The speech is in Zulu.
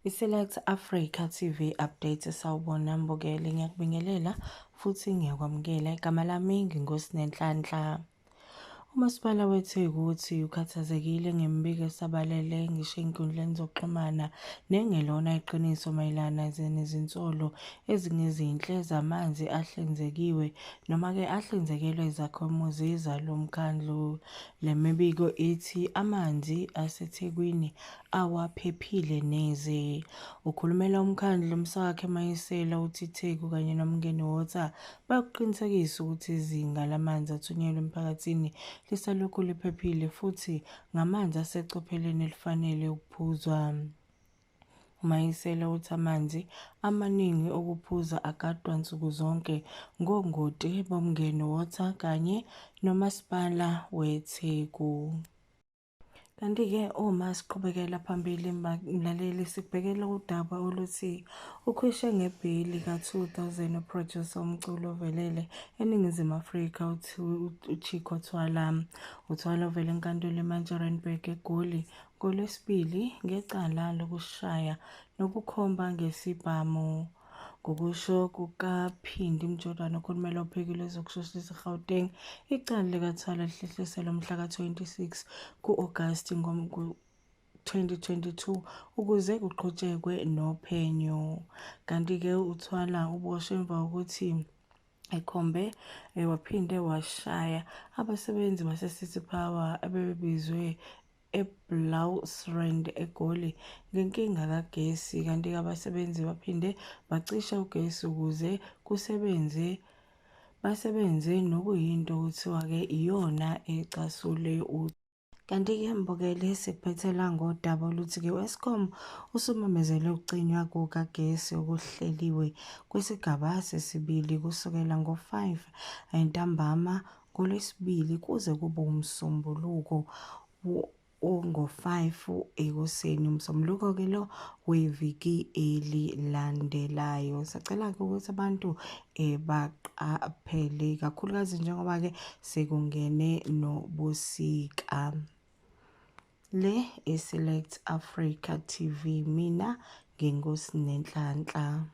I-Select Africa TV Update. Sawubona mbukeli, ngiyakubingelela futhi ngiyakwamukela. Igama lami nginguSinenhlanhla. Umasipala weTheku uthi ukhathazekile ngemibiko esabalele ngisho ey'nkundleni zokuxhumana nengelona iqiniso mayelana nezinsolo ezingezinhle zamanzi ahlinzekiwe noma-ke ahlinzekelwe izakhamuzi zalo mkhandlu. Le mibiko ithi amanzi aseThekwini awaphephile neze. Ukhulumela umkhandlu uMsakhe Mayisela uthi iTheku kanye noMngeni Water bayakuqinisekisa ukuthi izinga lamanzi athunyelwa emphakathini lisalokhu liphephile futhi ngamanzi asecopheleni elifanele ukuphuzwa. UMayisela uthi amanzi amaningi okuphuza agadwa nsuku zonke ngongoti boMngeni Water kanye noMasipala weTheku. Kanti-ke uma siqhubekela phambili mlaleli sikubhekela udaba oluthi ukhwishe ngebheyili ka-2000 uphrojusa womculo ovelele eNingizimu Afrika uChicco Twala. UThwala uvele enkantolo eMantshi eRandburg eGoli ngoLwesibili ngecala lokushaya nokukhomba ngesibhamu. Ngokusho kukaPhindi Mjodwana okhulumela uphiko lwezokushushisa eGauteng, icala likaThwala lihlehliselwe umhla ka-26 ku-Agasti ngo-2022 ukuze kuqhutshekwe nophenyo. Kanti-ke uThwala uboshwe emva kokuthi ekhombe waphinde washaya abasebenzi base-City Power abebebizwe eBlaauwsrand eGoli ngenkinga kagesi kanti-ke abasebenzi baphinde bacisha ugesi ukuze kusebenze basebenze nokuyinto okuthiwa-ke iyona ecasule. Kanti-ke mbukeli sikuphethela ngodaba oluthi-ke u-Eskom usumemezele ukucinywa kukagesi okuhleliwe kwesigaba sesibili kusukela ngo-5 ntambama ngoLwesibili kuze kube uMsombuluko ngo-5 ekuseni, uMsombuluko-ke lo weviki elilandelayo. Sacela-ke ukuthi abantu baqaphele kakhulukazi njengoba-ke sekungene nobusika. Le i-Select Africa TV, mina nginguSinenhlanhla.